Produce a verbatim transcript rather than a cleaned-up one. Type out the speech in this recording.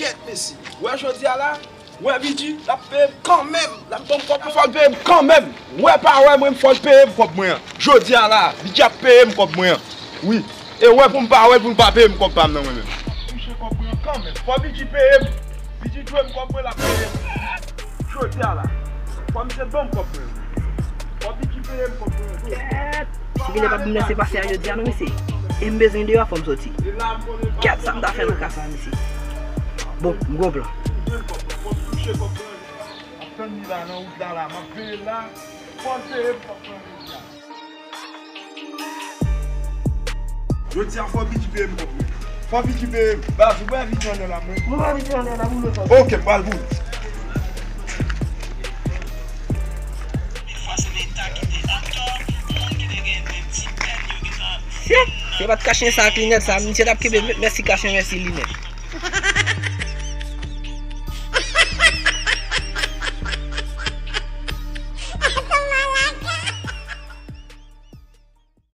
Kèt mesye. Wè jodi a la, wè Bidji, l ap peye m kanmenm. L ap ban m kòb mwen, fò l peye m kanmenm. Wè pa wè mwen, fò l peye m kòb mwen an. Jodi a la, Bidji ap peye m kòb mwen an. Wi. E wè pou m pa wè l, pou l pa peye m kòb pa m nan mwen menm. Touche kòb mwen an kanmenm. Fò Bidji peye m. Bidji dwe m kòb mwen, l ap peye m. Jodi a la, fò misye ban m kòb mwen. Fò Bidji peye m kòb mwen. Kèt! Misye genlè p ap menm lese pase a jodi a non mesye. E m bezwen deyò fò m soti. Kèt, sa m ta fè nan ka sa mesye. Bon, m gon plan. Ap tann li la nan wout la la, m ap veye l la. Fò l peye m kòb mwen jodi a. Jodi a fò Bidji peye m kòb mwen. Fò Bidji peye m. Baz, ou wè Bidji anndan la mwen. Mwen wè Bidji anndan la mwen. Ok, m pral pou ou. Shit! Si yo pa t kache sa ak linèt sa, misye t ap kenbe mèsi kache mèsi linèt.